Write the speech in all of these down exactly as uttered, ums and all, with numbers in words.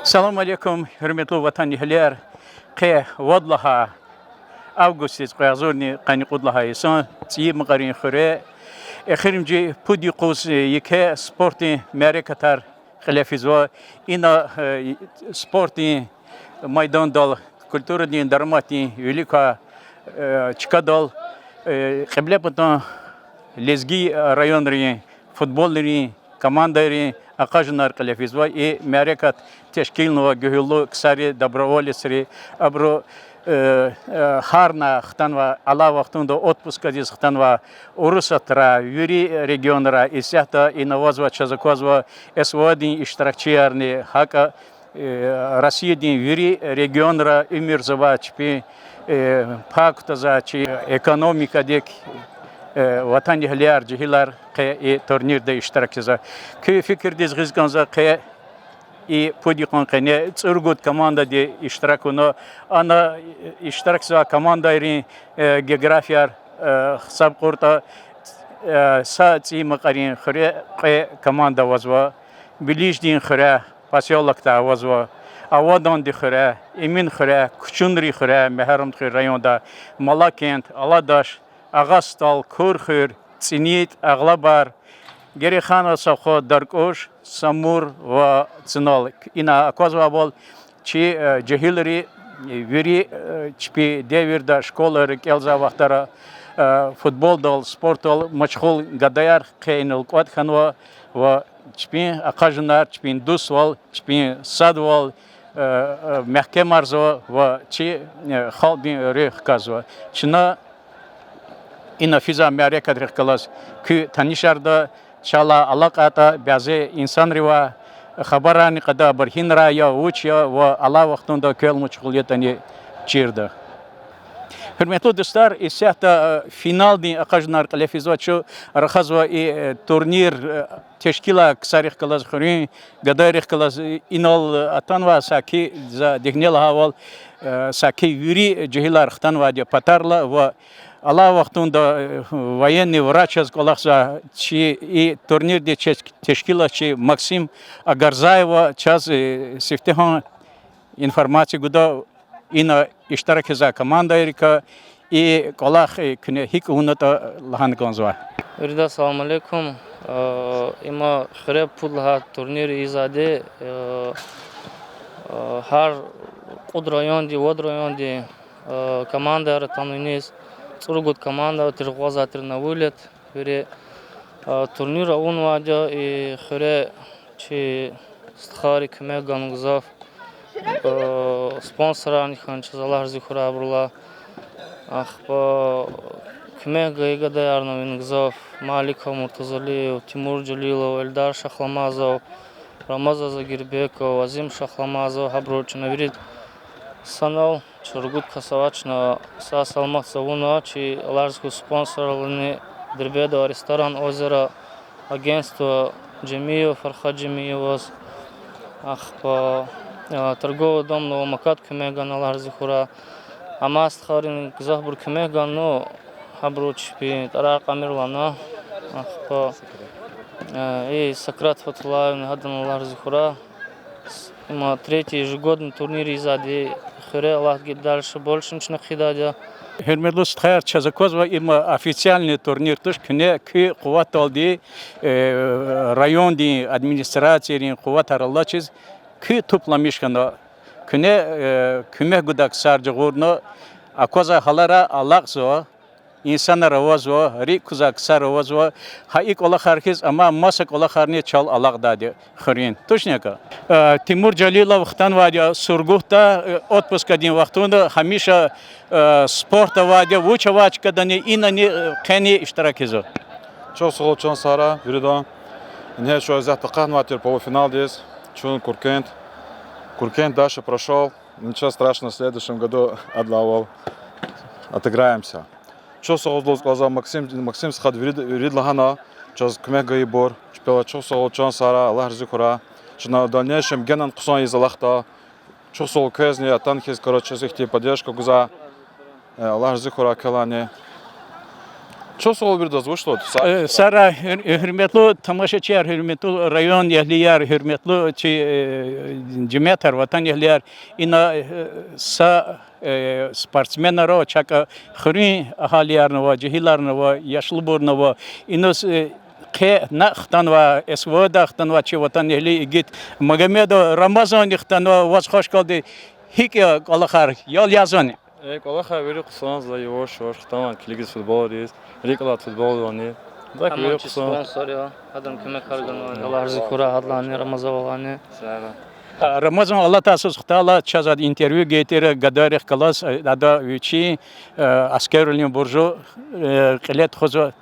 Салам алейкум, гьуьрметлу ватанэгьлияр. Къе вад лагьай августдиз кьве агъзурни къанни кьуд лагьай йисан ЦӀийи Макьарин хуьре эхиримжи пуд юкъуз еке спортдин мярекатар кьиле физва. Ина, э, спортдин майдандал, культурадин дараматдин вилик квай, э, чкадал, э, Кьиблепатан лезги районрин футболрин командайрин акъажунар кьиле физва. И мярекат тешкилнава гуьгьуьллу ксари, доброволецри, абуру, э, э, гьарна хтанва, алай вахтунда отпускадиз хтанва Урусатра, вири регионра, исятда ина авазва, чаз аквазва, СВО-дин иштиракчиярни, гьакӀа, э, Россиядин вири регионра уьмуьрзавай чпин, э, пай кутазвай чи экономикадик, э, ватанэгьлияр, жегьилар къе и турнирда иштирак ийизва. Куь фикирдиз гъиз кӀанзава, къе и пуд йикъан къене цӀуругуд командади иштирак авуна. Ана иштиракзавай командайрин, э, географияр, э, гьисаб кьуртӀа, э, са ЦӀийи Макьарин хуьре кьве команда авазва, Билиждин хуьре, посёлокда авазва, Аваданди хуьре, Эмин хуьре, Кучунрин хуьре, Мегьарамдхуьр районда, Малакент, Аладаш, Агъа СтӀал, Курхуьр, ЦӀинитӀ, Агълабар, Герейханова совхоз, Даркуш, Самур ва Цунал. Ина аквазвайвал, чи, э, жегьилри, э, вири, э, чпи девирда школайра кӀелзавай вахтара, э, футболдал, спортдал машгъул гадаяр къе инал кӀватӀ хьанва ва чпин акъажунар, чпин дуствал, чпин садвал, э, э, мягькемарзава ва чи, э, халкьдин руьгь хкажзава. Чна ина физвай мярекатрихъ галаз куьн танишарда, чалай алакьайтӀа, бязи инсанривай хабарарни кьада, абур гьинрай я, вуч я ва алай вахтунда квел машгъул ятӀани чирда. Гьуьрметлу дустар, исятда, э, финалдин акъажунар кьиле физва, чун рахазва и, э, турнир, э, тешкилай ксарихъ галаз, хуьруьн гадайрихъ галаз, э, инал, э, атанвай саки, за дегьне лагьайвал, э, саки вири жегьилар хтанвайди я патарилай ва алай вахтунда, э, военный врач яз кӀвалахзавай чи и турнирдин чес-, тешкилатчи Максим Агарзаева чаз, э, сифтегьан информация гуда ина иштирак ийизвай командайрикай, и кӀвалах, э, куьне гьикӀ авунатӀа лагьана кӀанзава. Виридаз салам алейкум. Э, има хуьре пуд лагьай турнир ийизвайди, э, э, гьар кьуд районди, вад районди, э, командаяр атанва иниз, цӀуругуд команда тир, гъвазвай тир на вылет. Вири, э, турнир авунвайди я и хуьре, чи стхайри куьмек гана гзаф, э, спонсорарни хьана чаз, Аллагь рази хьурай абурулай. Ахпа куьмек гайи гадаярни авуна гзаф: Маликов Муртазалиев, Тимур Жалилов, Эльдар Шахламазов, Рамазан Загирбеков, Азим Шахламазов, гьабуру чна вири санал, чна ругуд кас авай, чна сагъ-саламатдиз авуна, чи, Аллагь рази хьурай, спонсоррални, Дербентдин ресторан «Озеро», агентство Жемиев, Фархад Жемиеваз, ахпа, а, торговый дом «Новомакад» куьмек гана, Аллагь рази хьурай. Амай стхайрини гзафбур куьмек гана, гьабуру чпин тӀварар кьамир лана, ахпа, а, и Сократ Фатуллаевни гьадани, Аллагь рази хьурай. Има третий ежегодный турнир ийизвайди хуьре, Аллагьди дальше большени чна хъийидайди я. Гьуьрметлу стхаяр, чаз аквазва, има официальный турнир туш, куьне куь къуватдалди, э, райондин администрацийрин къуватар алачиз куьн тупламиш хьана, куьне, э, куьмек гудай ксар жагъурна, аквазвай гьаларай алакьзава, инсанар авазва, рикӀ кузвай ксар авазва, гьа и кӀвалахар хьиз, амма маса кӀвалахарни чал алакьдайди хуьруьн. Тушни акӀ? Э, Тимур Жалилов хтанвайди я Сургутда, э, отпускадин вахтунда, гьамиша, э, спорт авайди я, вуч авай чкадани, инани, э, къени иштирак ийизва. Чухсагъул, чан сагърай виридан. Ингье чун исятда акъатнавай тир полуфиналдиз, чун Куркент. Куркент дальше прошёл. Ничего страшного, в следующем году адалайвал отыграемся. Чухсагъул лугьуз кӀанзава Максим, Максим стхади вирид-, вирида лагьана, чаз куьмек гайибур. Чпелай чухсагъул, чан сагърай, Аллагь рази хьурай. Чна в дальнейшем генани хъсан ийиз алахъда. Чухсагъул квезни, атана хьиз, короче, чаз ихьтин поддержка гузвай. Э, Аллагь рази хьурай квелайни. Чухсагъул виридаз, вуч лугьуда? Э, сагърай, гьуьр-, гьуьрметлу тамашачияр, гьуьрметлу район эгьлияр, гьуьрметлу чи, э, жемятар, ватан эгьлияр. Ина, э, са, э, спортсменар ава, чакӀа хуьруьн агьалиярни ава, жегьиларни ава, яшлубурни ава. Иназ, э, къе накь хтанва, СВО-да хтанва чи ватан эгьли, игит Магомедов Рамазанни хтанва, ваз хвашкалди. ГьикӀ я кӀвалахар, ял язвани? Э, кӀвалахар вири хъсан, за яваш-яваш хтанвай килигиз футболриз, рикӀ алай футболдани. Зак вири хъсан. Спонсор я, гьадан куьмекар ганвай. Аллагь рази хьурай гьадалайни, Рамазавалайни. Сагърай. А, Рамазан, алатай йисуз хтайла, чаз ада интервью гайи тир гадайрихъ галаз, э, ада вичи, э, аскервилин буржу, э, кьиле тухузва.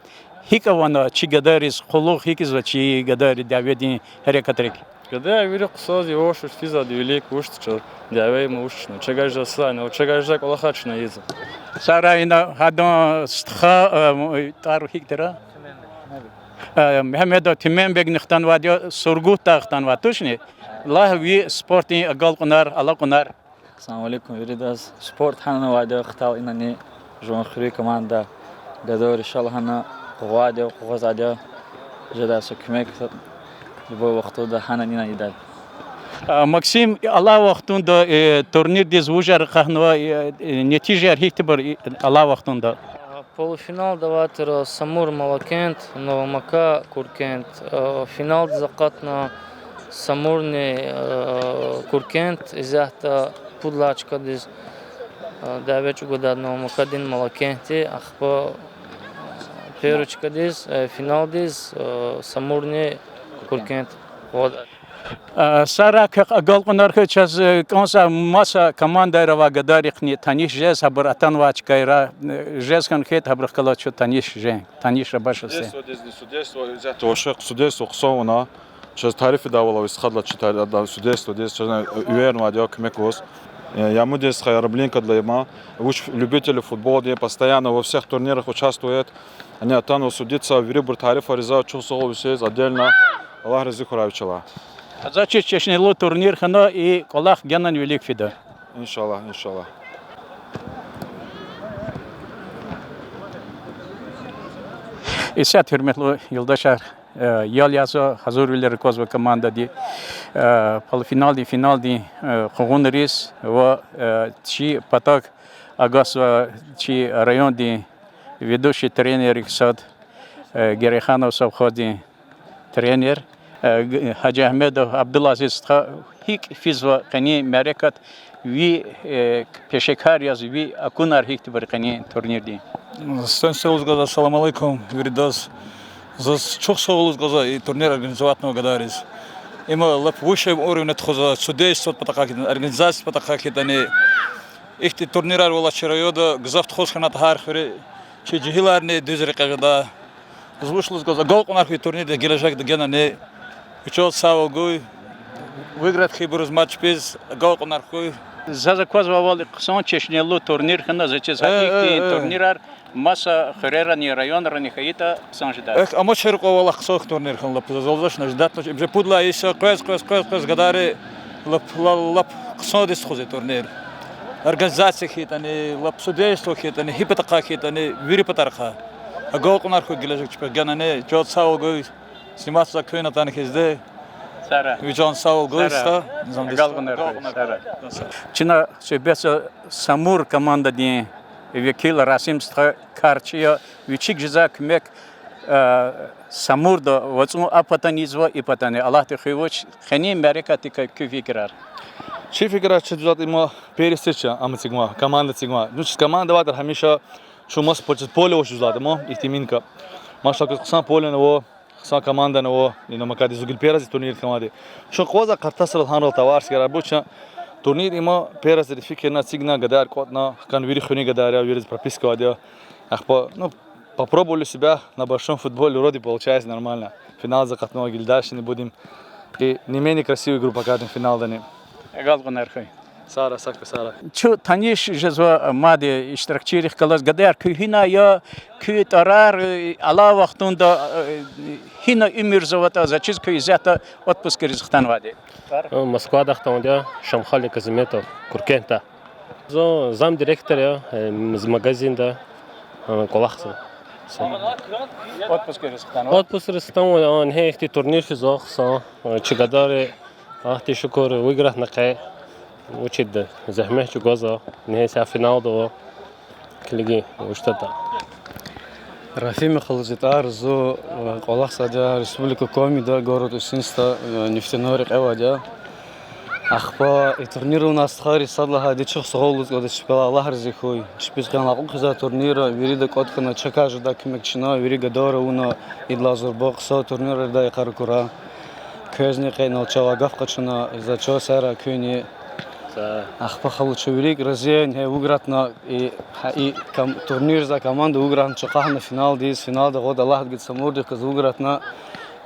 ГьикӀ авана чи гадайриз къуллугъ, гьикӀ ийизва чи гадайри дяведин гьерекатрик? Гадаяр вири хъсан, яваш-яваш физва вилик, вуч чаз дяве, им вуч чна. Чагажа сана, чагажа кӀвалахар чна ийизва. Сагърай, ина гьадан стха, э, м-, тӀвар гьикӀ тир? Э, Мегьамедов Туьменбегни хтанвайди я, Сургутдай хтанвай, тушни? Лагь ви спортдин агалкьунар, алакьунар. Салам алейкум виридаз. Спорт гьана авайди я, хтайла инани жуван хуьруьн команда, гадайри ша лагьана къугъвайди я, къугъвазвайди я, жедай са куьмек любой вахтунда гьана ина ийида. А, Максим, алай вахтунда, э, турнирдиз вужар акъахнавай, э, э, нетижаяр гьихьтинбур и-, алай вахтунда? Полуфиналда авай тир Самур Малакент, Новомака Куркент, э, финалдиз акъатна Самурни, э, Куркент, исятда пуд лагьай чкадиз, э, дяве чӀугвадай Новомакадин Малакентди, ахпа первый чкадиз, э, финалдиз, э, Самурни Куркент къугъвадай. Э, сагърай, квехъ агалкьунар хьуй, чаз, э, кӀанзавай маса командайра авай гадайрихъни таниш жез, гьабур атанвай чкайра, э, жез хьана хьайитӀа, гьабурухъ галаз чун таниш жен, танишар башламишзава. Судействодизни, судейство, исятда ваше судейство хъсан авуна. Чаз тариф ийидайвал ава и стхадилай чи тар-, ада судействодиз, чаз уьвернавайди я куьмек гуз. Э, Ямудин стха Яраблинкадилай я, вуч любитель футболдин, постоянно во всех турнирах участвует. Ана атанва судиться, вирибур тарифар ийизва, чухсагъул вичиз отдельно. Аллагь рази хьурай вичелай. Заз чиз чешнелу турнир хьана, и кӀвалах генани вилик фида. Иншаллагь, иншаллагь. Исятда, гьуьрметлу юлдашар, э, ял язва, гьазурвилер аквазва командади, э, полуфиналдин, финалдин, э, къугъунриз ва, э, чи патав агатзава чи райондин ведущий тренеррик сад, э, Герейханов совхоздин тренер, э, Г-, Гьажиагьмедов Абдулазиз стха, гьикӀ физва къенин мярекат, ви, э, пешекар яз, ви акунар гьихьтинбур я къенин турнирдин? Сен сагъ лугьуз кӀанзава, салам алейкум виридаз. Заз чухсагъул лугьуз кӀанзава и турнир организоватьнавай гадайриз. Има лап высший уровень тухузва, судействодин патахъай хьайитӀани, организациядин патахъай хьайитӀани. Ихьтин турнирар валай чи районда гзаф тухуз хьанатӀа гьар хуьре, чи жегьиларни дуьз рекье жеда. Заз вуч лугьуз кӀанзава, агалкьунар хьуй турнирдин гележегда генани. Вичелай сагъвал гуй. Выиграть хьайибуруз матч пиз, агалкьунар хьуй. Заз аквазвайвал, хъсан чешнелу турнир хьана, заз чиз гьахьтин турнирар маса хуьрерани, районрани хьайитӀа, хъсан жеда. Эхь, амачир кьван валай хъсан турнир хьана лап, заз лугьуз, ждать, уже пуд лагьай йис я, къвез, къвез, къвез, къвез гадайри лап, лап, лап хъсандиз тухузва и турнир. Организация хьайитӀани, лап судейство хьайитӀани, гьи патахъай хьайитӀани, вири патарихъай. Агалкьунар хьуй гележег чпихъ генани, вичелай сагъвал гуй, сниматьзавай куьн атана хьизди. Вичелай сагъвал гуй, стха. Агалкьунар хьуй, сагърай. Чна суьгьбетзава Самур командадин векил Расим стха, карчи я, вичик жезвай куьмек, э, Самурда вацӀун а патани ийизва, и патани. Аллагьди хуьй вуч, къенин мярекатдикай куь фикирар? Чи фикирар, чи дуьз лагьайтӀа, има первенство чна ам эцигнавай, команда эцигнавай. Ну, чаз команда авайтӀа гьамиша чун мас по-, чаз поле авач, дуьз лагьайтӀа, има ихьтин минка. Машаллагь, квез хъсан полени ава, хъсан командани ава, ина макади зугил перази турнир хьанвайди. Чун къваза къартасрал гьанрал товарищ ярабу чун турнир има перазри фикирна, эцигна, гадаяр кӀватӀна, хкан вири хуьруьн гадаяр я, вириз прописка авайди я. Ахпа, ну, попробовали себя на большом футболе, вроде получается нормально. Финалза къатнава гилдашни будем. И не менее красивый группа кардин финалдани. Агалкьунар хьуй. Сагърай, сагърай, сагърай. Чун таниш жезва мад иштиракчийрихъ галаз, гадаяр, куьн гьина я, куь тӀварар, алай вахтунда, э, гьина уьмуьрзаватӀа, за чиз куьн исятда отпускриз хтанвайди. Москвада хтанвайди я, Шамхали Казиметов, Куркентда. Зун замдиректор я, э, з-, магазинда, э, кӀвалахзава. Отпускриз хтанва. Отпускриз хтанва, а, ингье ихьтин турнир физва хъсан. Чи гадайри, Аллагьдиз шукур, выигратьна къе. Вучиз зегьмет чӀугвазва, ингье са финалда ава. Килигин вуч ятӀа. Рафима халу, зи тӀвар, зун, э, кӀвалахзавайди я Республика Комида, город Усинскда, э, нефтяной рекье авайди я. Ахпа и турнир у нас стхайриз сад лагьайди, чухсагъул лугьуз кӀанда чпелай, Аллагь рази хьуй. Чпиз къе накьукь хьизвай турнир, вирида кӀватӀ хьана, чакай жедай куьмекчийна, вири гадайри авуна, идалай зурба хъсан турнирар ийидай йикъар акурай. Квезни къе инал чавай гаф къачуна, за чан сагърай куьнни. Ахпа халу, чун вири рази я, ингье выигратьна, и, гьа, и ком-, турнирза команда выигратьна, чун акъахна финалдиз, финалда гъвада Аллагьди гуз Самурдихъ галаз выигратьна,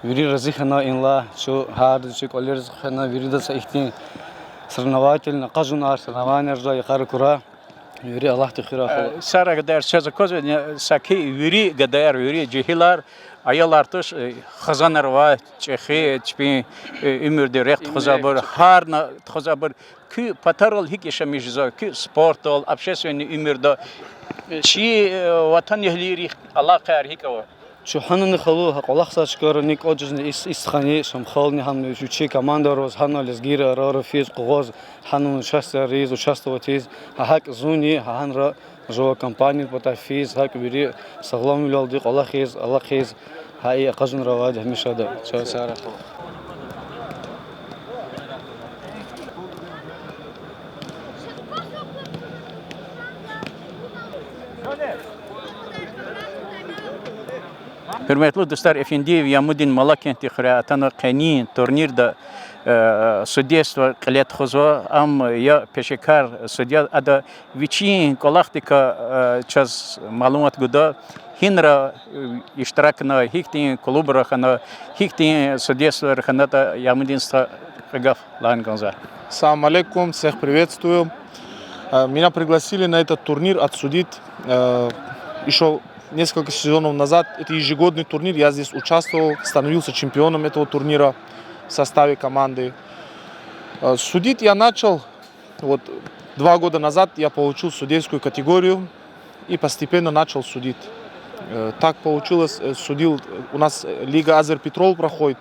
вири рази хьана инлай, чун гьардаз чи кӀвалериз хвена, виридаз са ихьтин соревновательный, къажунар, соревнованияр жедай йикъар акурай. Вири Аллагьди хуьрай халу. Э, сагърай гадаяр, чаз аквазва, саки вири гадаяр, вири жегьилар, аялар туш, э, хизанар авай, чӀехи, чпин, э, уьмуьрдин рехъ тухузвайбур, гьарна тухузвайбур. Куь патарал гьикӀ яшамиш жезва, куь спортдал, общественный уьмуьрда, чи, э, ватанэгьлийрихъ алакъаяр гьикӀ ава? Чун гьанани халу, гьа кӀвалахзавай чкайрани, кӀватӀ жезни, Ис-, Исхани, Шамхални, гьана вичи командайриз, гьана лезгийрин арара физ, къугъваз, гьана участие гъиз, участвовать ийиз, гьа гьакӀ зунни, гьа гьанра жуван компаниядин патай физ, гьакӀ вири сагъламвилелди кӀвалахиз, алахъиз, гьа и акъажунар авайди гьамишанда. Чан сагърай халу. Гьуьрметлу дустар, Эфендиев Ямудин Малакентдин хуьряй атана къенин турнирда, э, судейство кьиле тухузва, ам я пешекар судья, ада вичин кӀвалахдикай, э, чаз малумат гуда, гьинра, э, иштиракна, гьихьтин клубра хьана, гьихьтин судействойра хьанатӀа, Ямудин стха, кьве гаф лагьана кӀанзава. Салам алейкум, всех приветствую. Э, меня пригласили на этот турнир отсудить. Э, ещё несколько сезонов назад, это ежегодный турнир, я здесь участвовал, становился чемпионом этого турнира в составе команды. Э, судить я начал, вот, два года назад я получил судейскую категорию и постепенно начал судить. Э, так получилось, э, судил, э, у нас, э, лига Азерпетрол проходит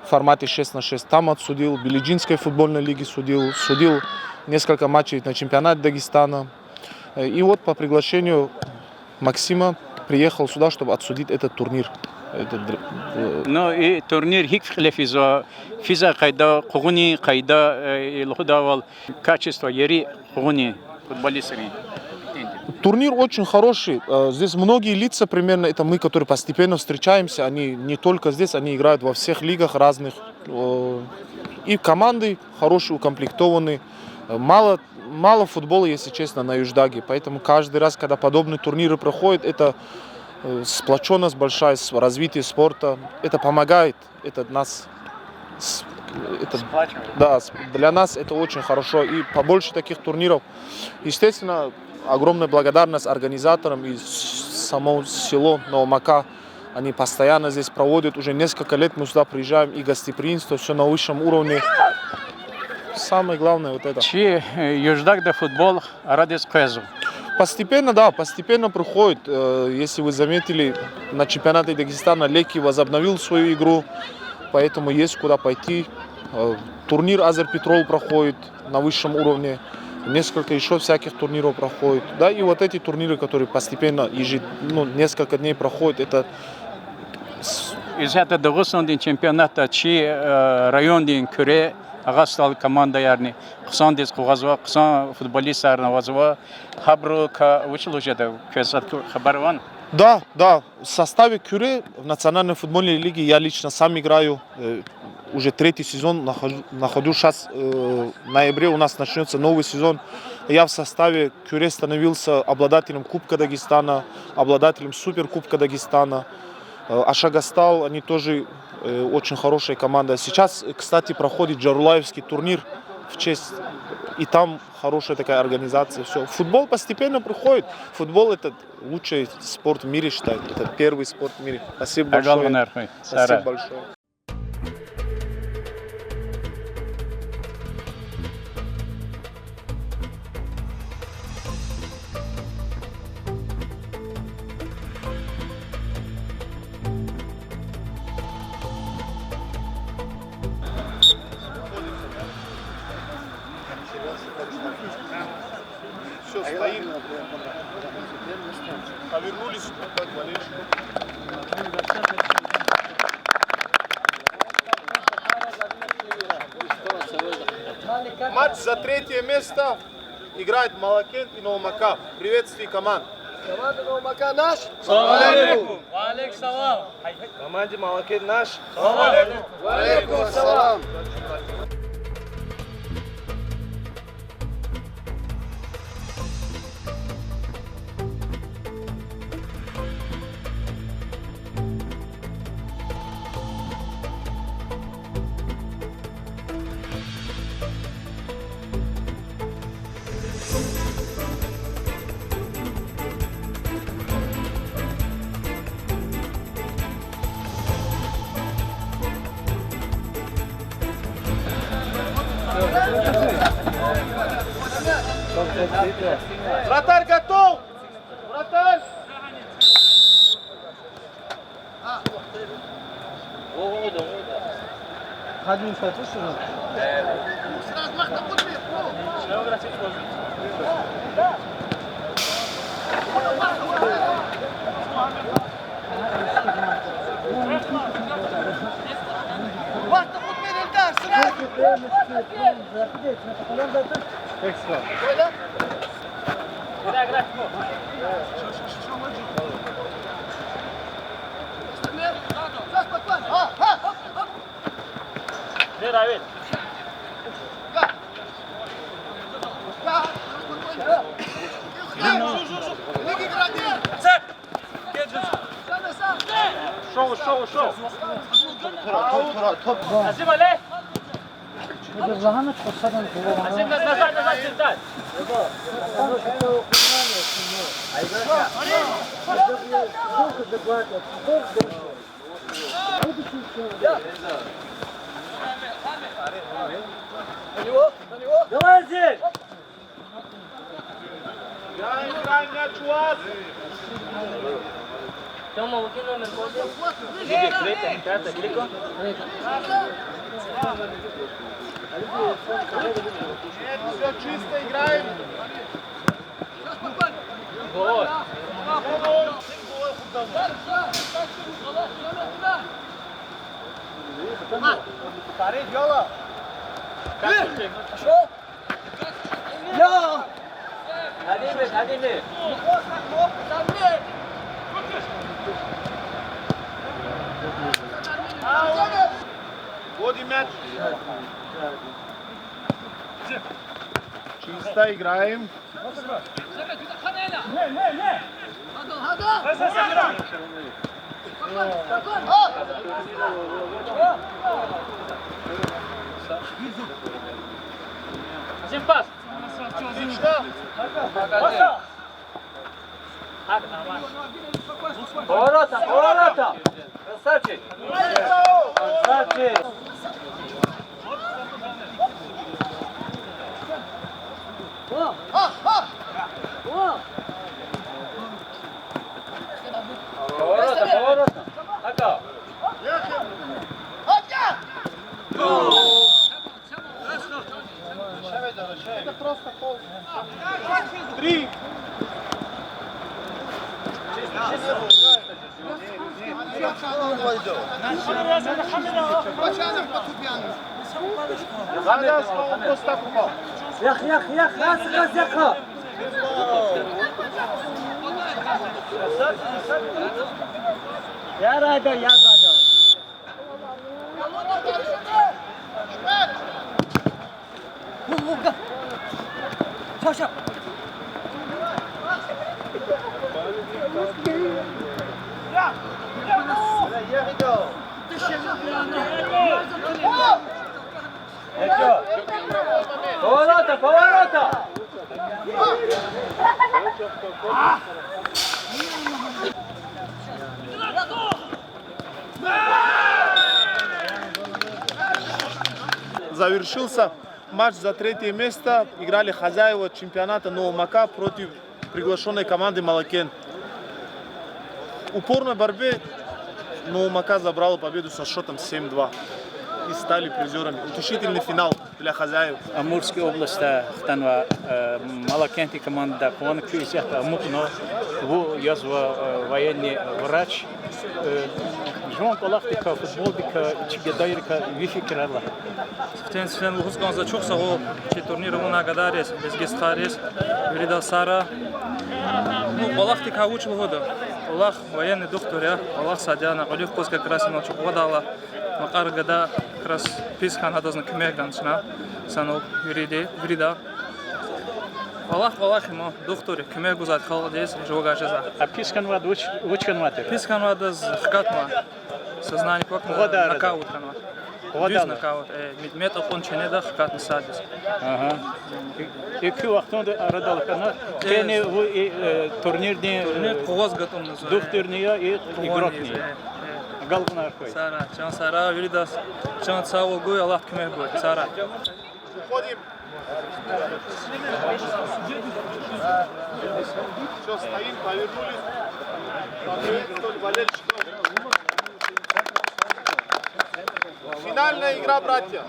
в формате шесть на шесть, там отсудил, в Билиджинской футбольной лиге судил, судил несколько матчей на чемпионате Дагестана. Э, и вот по приглашению Максима приехал сюда, чтобы отсудить этот турнир. Этот др-, э, Ну, и турнир гьикӀ кьиле физва, физвай къайда, къугъунин къайда, э, и лугьудайвал, качество, ери къугъунин футболистрин? Турнир очень хороший. Э, здесь многие лица, примерно, это мы, которые постепенно встречаемся, они не только здесь, они играют во всех лигах разных. Э, и команды хорошие, укомплектованы. Э, мало, мало футбола, если честно, на Юждаге. Поэтому каждый раз, когда подобные турниры проходят, это, э, сплочённость большая, с-, развитие спорта. Это помогает. Это нас, с-, это, Сплачивает. Да, с-, для нас это очень хорошо. И побольше таких турниров. Естественно, огромная благодарность организаторам и с-, само село Новомака. Они постоянно здесь проводят. Уже несколько лет мы сюда приезжаем, и гостеприимство, всё на высшем уровне. Самое главное вот это. Чи, э, Юждагда футбол арадиз къвезва? Постепенно, да, постепенно приходит. Э, если вы заметили, на чемпионате Дагестана Леки возобновил свою игру, поэтому есть куда пойти. Э, турнир Азерпетрол проходит на высшем уровне, несколько ещё всяких турниров проходит. Да, и вот эти турниры, которые постепенно, ежед-, ну, несколько дней проходит, это с- Исятда Дагъустандин чемпионатда чи, э, райондин Куьре, Агъа СтӀал командаярни хъсандиз къугъвазва, хъсан футболистарни авазва. Гьабурукай вуч лугьуз жеда, квез хабар авани? Да, да. В составе Кюре в национальной футбольной лиге я лично сам играю. Э, уже третий сезон нахожу-, нахожусь. Щас, э, в ноябре у нас начнётся новый сезон. Я в составе Кюре становился обладателем Кубка Дагестана, обладателем Суперкубка Дагестана. Э, Ашагастал, они тоже, э, очень хорошая команда. Сейчас, э, кстати, проходит Джарулаевский турнир в честь, и там хорошая такая организация. Всё. Футбол постепенно приходит. Футбол — это лучший спорт в мире считают. Это первый спорт в мире. Спасибо большое. Спасибо большое. Повернулись, как болельщики. Матч за третье место. Играет Малакент и Новомака. Приветствие команд. Команда Новомака наш. Салам алейкум. Ва алейкум салам. Команде Малакент наш. Салам алейкум. Ва алейкум салам. Вратарь готов! Вратарь! Экстра. Шо, шо, шо. Тура, тура, тура, топ. Азим, але. Азим, назад, назад, назад. Давай, Азим! Играем, играем, мяч у вас! Тёма, выкинь номер коды. Клик, клик, клик. Нет, всё чисто, играем. Гол. Скорее, дело. Пошёл. Ля! Адеми, адеми. Вводим мяч. Чисто играем. Один пас. Отлично. Поворотом, поворотом. Красавчик. Красавчик. Поворотом, поворотом. Атака. Это просто пол. Три. Яхъ, яхъ, яхъ, яхъ, яхъ. Ярай да, ярай да. Поворота, поворота! Завершился матч за третье место. Играли хозяева чемпионата Новомака против приглашённой команды Малакен. В упорной борьбе Новомака забрала победу со счётом семь два. И стали призёрами. Утешительный финал для хозяев. Амурской области хтанва, э, Малакентдин командада къвана, куь исятда амукьна, ву язва, э, военный врач. Э, жуван кӀвалахдикай, футболдикай, чи гадайрикай ви фикирар лагь. Сифтени-сифте лугьуз кӀанзава, чухсагъул чи турнир авунвай гадайриз, лезги стхайриз, виридаз сагърай. Ну, кӀвалахдикай вуч лугьуда? КӀвалах военный духтур я, кӀвалах сад я, на кьулухъ куз как раз инал чукъвадайла, макьар гада как раз пис хьана адазни куьмек гана чна, санал вириди, вирида. КӀвалах кӀвалах я, ма, духтур я, куьмек гузвайди халкьдиз, жувагъай жезва. А пис хьанвайди вуч, вуч хьанвай тир? Пис хьанвайдаз хкатнава. Сознание квахьна, нокаут хьанва. Дуьз нокаут, э, мет-, метр кьван ченеда хкатна садиз. Ага. И, и куь вахтунда арадал хьана, э, къени ву и, э, турнирдин, турнир, э, къугъваз гатӀунна зун, э, духтурни я, и игрокни я. Э, э. Агалкьунар хьуй. Сагърай, чан сагърай, виридаз чан сагъвал гуй, Аллагьди куьмек гуй. Сагърай. Уходим. Всё, стоим, повернулись. Поприветствовали болельщиков. Финальная игра, братья.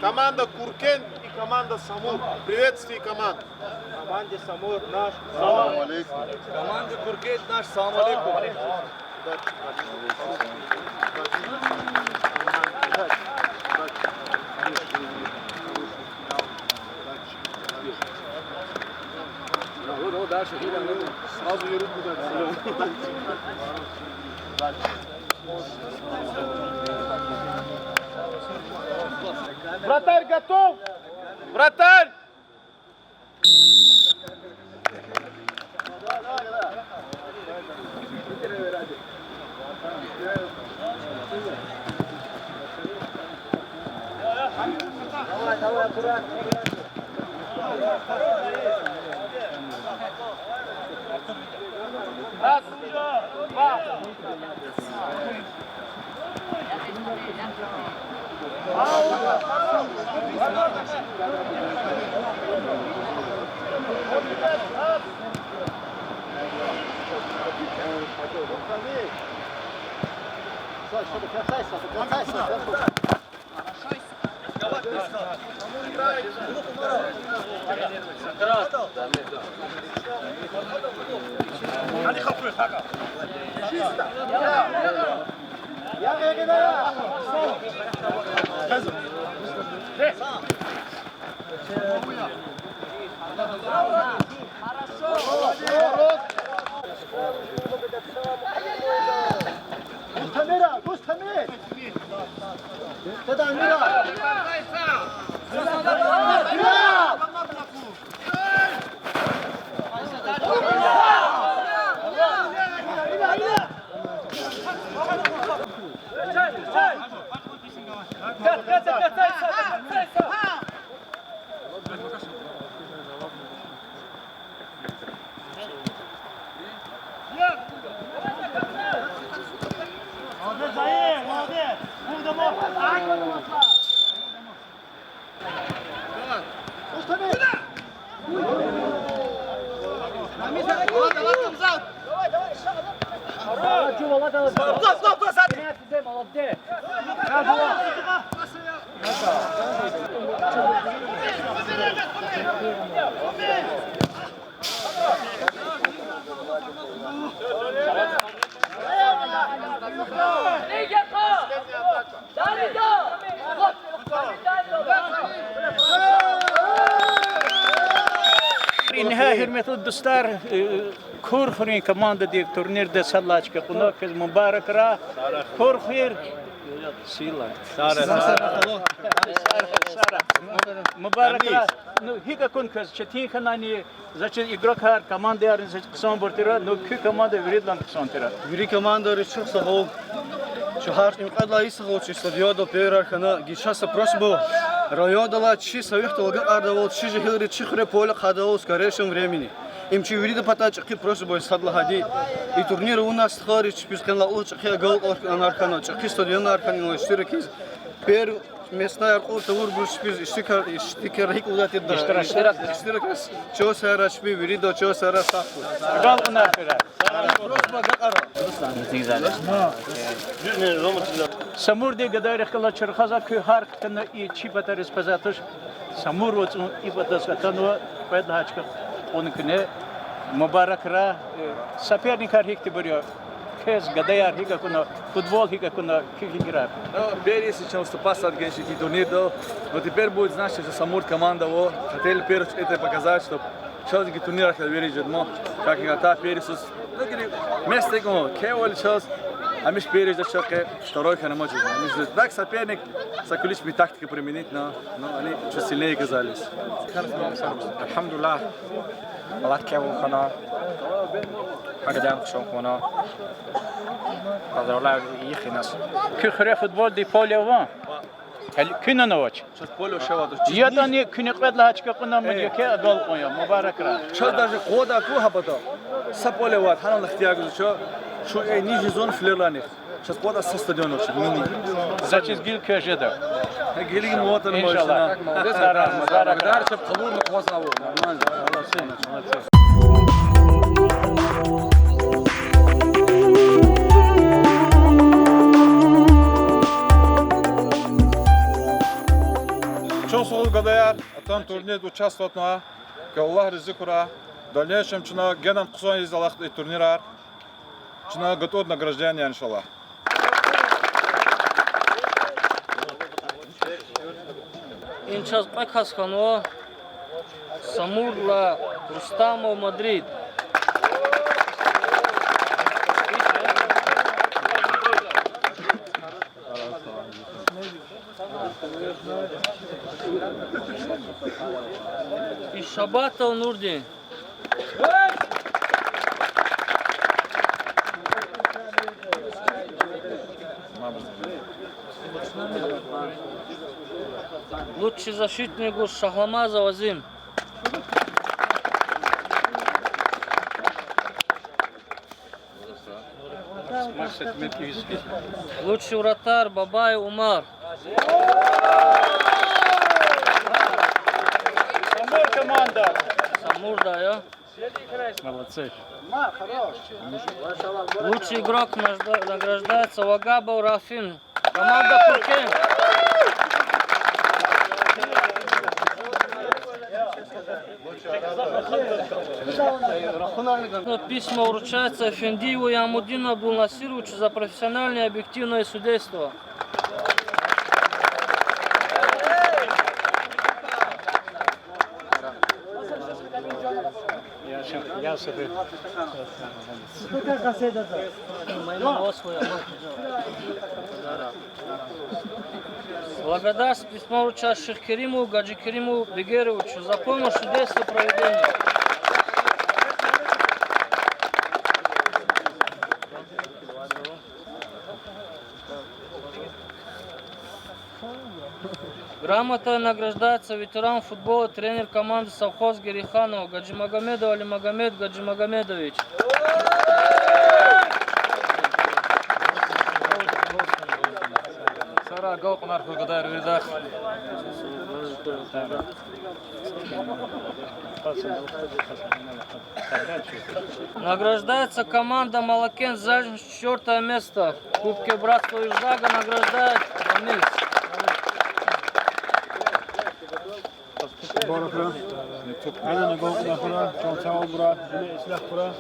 Команда Куркент и команда Самур. Приветствие команд. Команде Самур наш салам. Салам алейкум. Команде Куркент наш салам алейкум. Вратарь готов? Вратарь! Густамира, Густамир! Густамира! Молодец, Заир, молодец! Вов домой! Молодец! Ингье, гьуьрметлу дустар, э, Курхуьруьн командадив турнирда сад лагьай чка кьуна, квез мубаракрай. Курхуьр. Сила. Сара. Сара. Мубаракрай. Ну, гьикӀ акуна квез, четин хьанани, значит, игрокар, командаярни, значит, хъсанбур тира, ну, куь команда виридалай хъсан тира. Вири командайриз чухсагъул. Чухар им кьвед лагьай йисагъул чи стадионда первыйар хьана, гила са просьба. Райондал алай чи советдал агакьардайвал, чи жегьилри чи хуьре поле хъайидайвал в скорейшем времени. Им чи виридан патай чӀехи просьба я, сад лагьайди. И турнир авунвай стхайриз чпиз къенлай лугьуз чӀехи агалкьунар хьана, чӀехи стадионар хьана, инлай иштиракиз. Пер Местнаяр кьур тавурбур чпиз иштиракар, иштиракар гьикӀ лугьуда тирда? Иштирак. Иштиракар чан сагърай чпи вирида, чан сагърай, сагърай. Агалкьунар фирай. Просто агакьара. Самурдин гадайрихъ галаз чархаза куь гьар хтана и чи патариз къвезвай туш. Самур вацӀун и патаз атанва, кьвед лагьай чка кьуна куьне. Мубаракрай. Соперникар гьихьтинбур я? Квез гадаяр гьикӀ акуна, футбол гьикӀ акуна, куь фикирар. Ну, первый раз чан выступать геншики турнирда. Но теперь будет, значит, что Самур команда, во, хотели первый раз это показать, чтоб чаз ки турнир ахал верить жедмо, как и та первый раз. Ну, говорит, место кому, кевали чаз, а миш первый раз чакъе, второй ханама чаз. Так, соперник, сакулич ми тактика применить, но, но они чуть сильнее оказались. Альхамдулиллах. Алад кевал хьана. Агадан хъсан хьана. Поздравляю их и нас. Куь хуьре футболдин поле ава? Гьеле куьнан авач? Чаз поле шаватуш. ЯтӀани куьне кьвед лагьай чка кьуна ман, э, яке агалкьун я, мубаракрай. Чаз даже къвада ку гьабада. Са поле вад, гьанал ихтияр гуз ча. Шу, э, нижний зона флерланих. Чаз къвада са стадион авач, мини. Заз чиз гила квез жеда. Гила муатар машина. Иншаллах. Мубаракрай. Дар чеб къалурна къваз ава. Нормально. Молодцы, молодцы. Чан сагъул, гадаяр, атана турнирда участвовать авунва. Аллагь рази хьурай. В дальнейшем чна генани хъсан ийиз алахъда и турнирар. Чна готовы награждение, иншаллах. Ина чаз кьве кас хьанва, Самурдилай Рустамов Мадрид. И Шабатов Нурдин. Лучший защитник Шагьламазов Азим. Лучший вратарь Бабаев Умар. Самур команда. Самурдилай я. Молодцы. Лучший игрок нажда-, награждается Вагабов Рафин. Команда Куркен. Письмо вручается Эфендиеву Ямудину Абдулнасировичу за профессиональное и объективное судейство. Я щас, я с этой. Благодарность письмо вручать Шихкеримову Гаджикериму Бегеровичу за помощь в судействе проведения. Грамотой награждается ветеран футбола, тренер команды «Совхоз» Гериханова Гаджимагомедов Алимагомед Гаджимагомедович. Сара агалкьунар хьуй гадаяр виридахъ. Награждается команда Малакент Залин, четвёртое место в Кубке Братства Юждага награждает Рамис. Баракалла. Ана нагагь нахура, чан сагъ хьурай, дуьнья ислягь хьурай.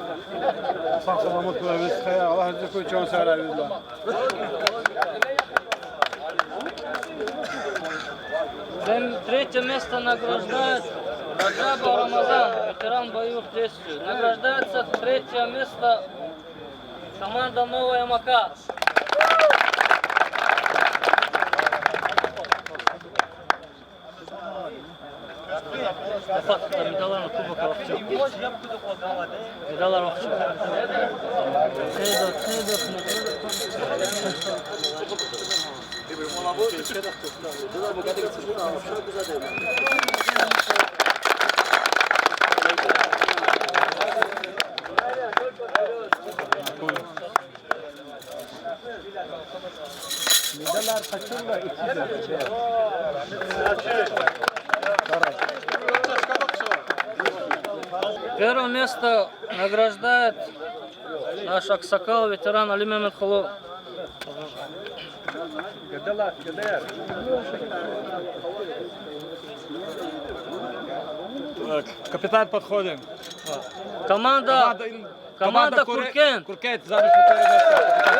Сагъ-саламат хьурай, вири стхаяр, Аллагь рази хьуй чан сагърай виридалай. Третье место награждает Раджабов Рамазан, ветеран боевых действий. Награждается третье место команда Новая Мака. Медалар кубок вахчу. Медалар вахчу. Медалар къачурла икӀ. Первое место награждает наш аксакал, ветеран Али Мегьамед халу. Так, капитан, подходим. Команда, команда Куркен. Куркен, за наше первое место.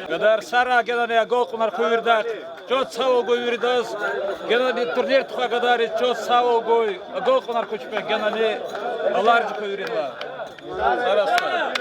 Гадаяр, сара генани агалкьунар хьуй виридахъ. Чан сагъ хьуй виридаз. Генани турнир тухвай гадайриз чан сагъ хьуй. Агалкьунар хьуй чпи генани. Алар хьуй виридаз. Сара сагъ.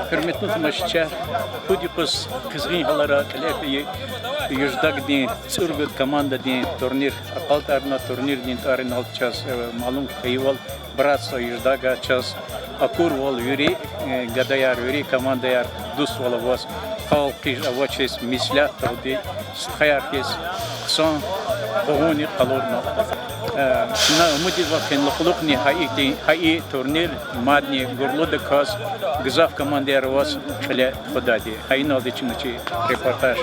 Гьуьрметлу тамашачияр, пуд юкъуз къизгъин гьалара кьиле фейи Юждагдин цӀуругуд командадин турнир акьалтӀарна. Турнирдин тӀвар инал чаз, э, малум хьайивал, братство Юждага чаз акурвал вири, э, гадаяр, вири командаяр дуствал аваз, халкьдиз авачиз меслятдалди, стхаяр хьиз, хъсан къугъунни къалурна. Э, чна умуд ийизва къенлай кьулухъни гьа ихьтин, гьа и турнир мадни гурлудаказ, гзаф командаяр аваз кьиле тухудайди. Гьа иналди чна чи репортаж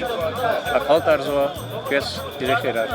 акьалтӀарзава. Квез хирер.